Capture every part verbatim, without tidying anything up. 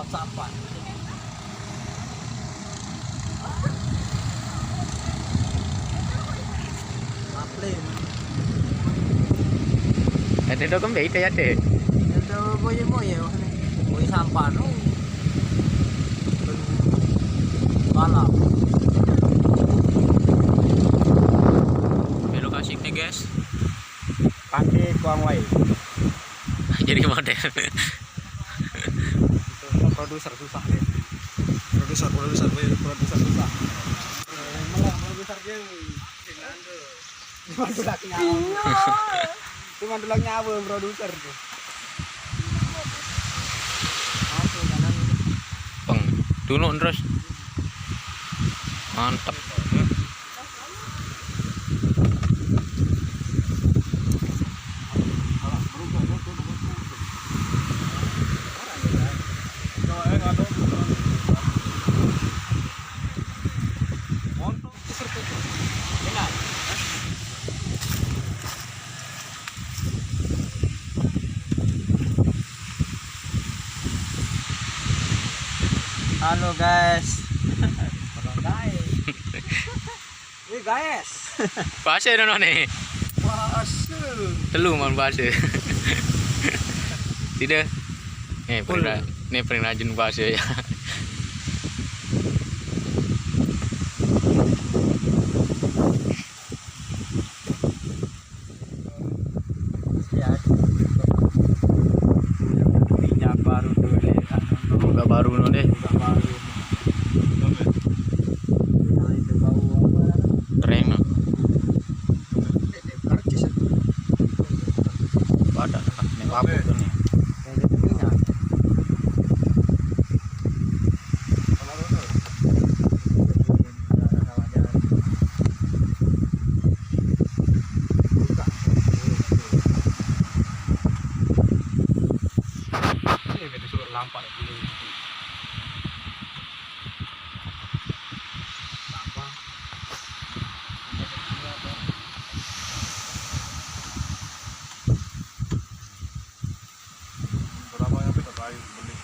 WhatsAppan. Aplin. Ada dong kembali itu ya deh. Itu boye-boye wah ni. Boye sampah no. Balap. Ini lokasi ini guys. Pakai kuang wai. Jadi model. Produser susah deh. Produser, produser, produser susah. Malah produser dia. Mandulaknya. Iya. Itu mandulaknya apa produser tuh? Peng. Tunuk terus. Mantep. Halo guys. Halo guys. Ini guys. Puasa dong nih. Puasa. Telu man puasa. Tidak. Nih, paling ra-, nih paling rajin puasa ya. Minyak baru tuh deh. Buka baru no deh. Buka baru. Keren no. Pada nih mabuk tuh nih. Lampak dulu. Lampak. Berapa yang kita tadi beli?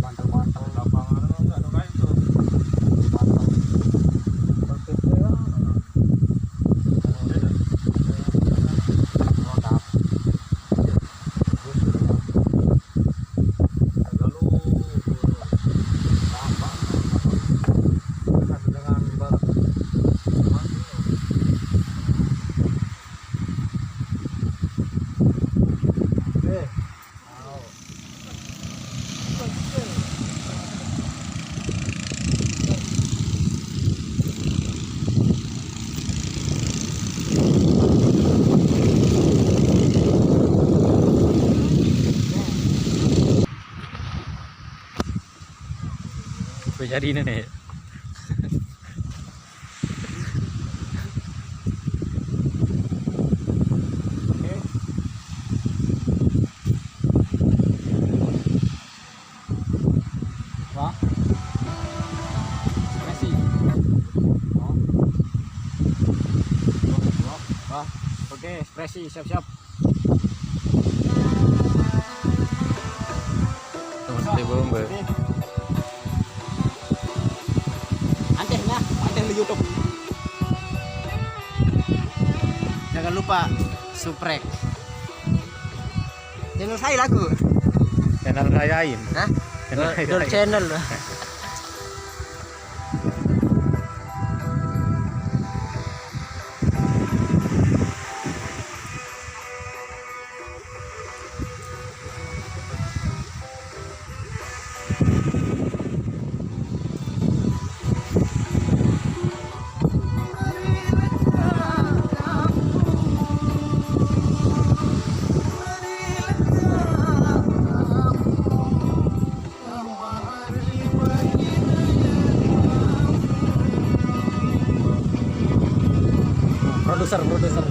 Mantap, mantap. Lapangan enggak ada kayu tuh. Mantap. Persis ya. Mantap. Apa jadi ini nih? Wah. Ekspresi. Oh. Wah. Oke, ekspresi siap-siap. Teman saya belum, Mbak. Anteh nah, anteh di YouTube. Jangan lupa subrek. Channel saya lagu. Channel saya ini. Hah? Channel Dol, saya Dol ini. Channel. Produser, produser.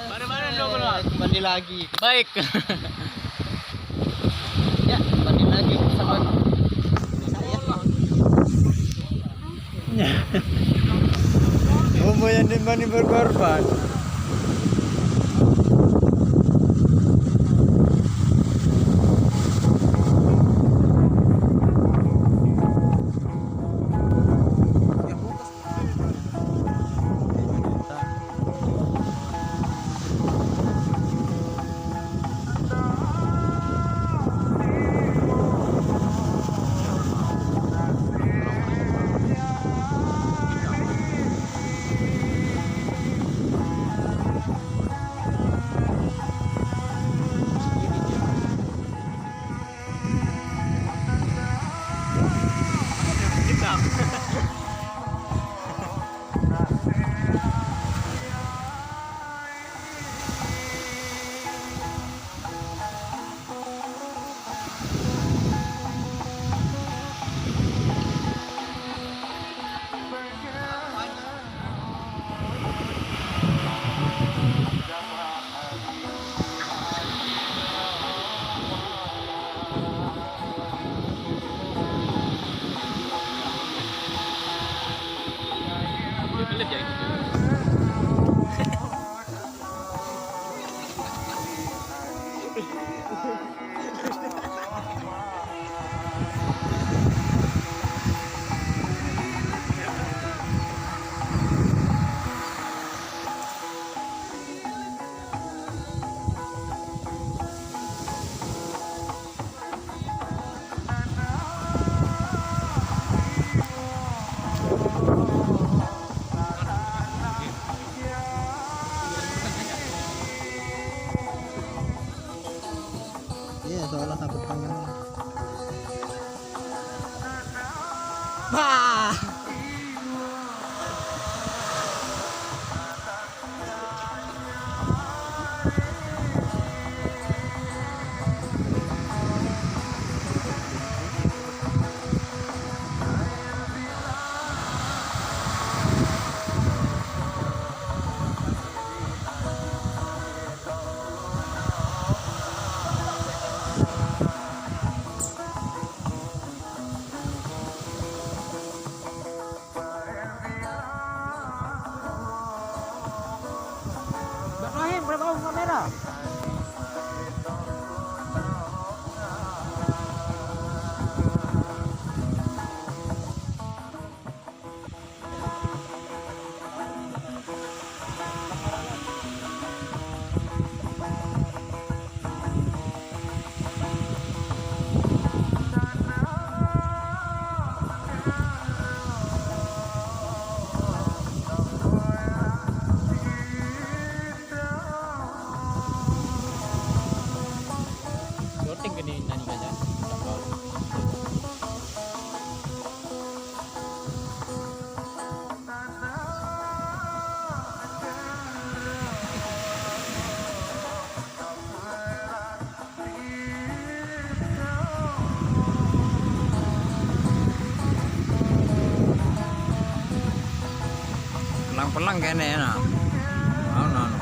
Mana-mana dulu keluar. Kembali lagi. Baik. Ya, kembali lagi bersama saya. Umur yang dimani berkorban. Iya, soalnya sampai tangan. Bah. Mbak Ibrahim, boleh bawa kamera? Syuting gini nyanyi aja. Pelang-pelang kene, nah. Anu, anu.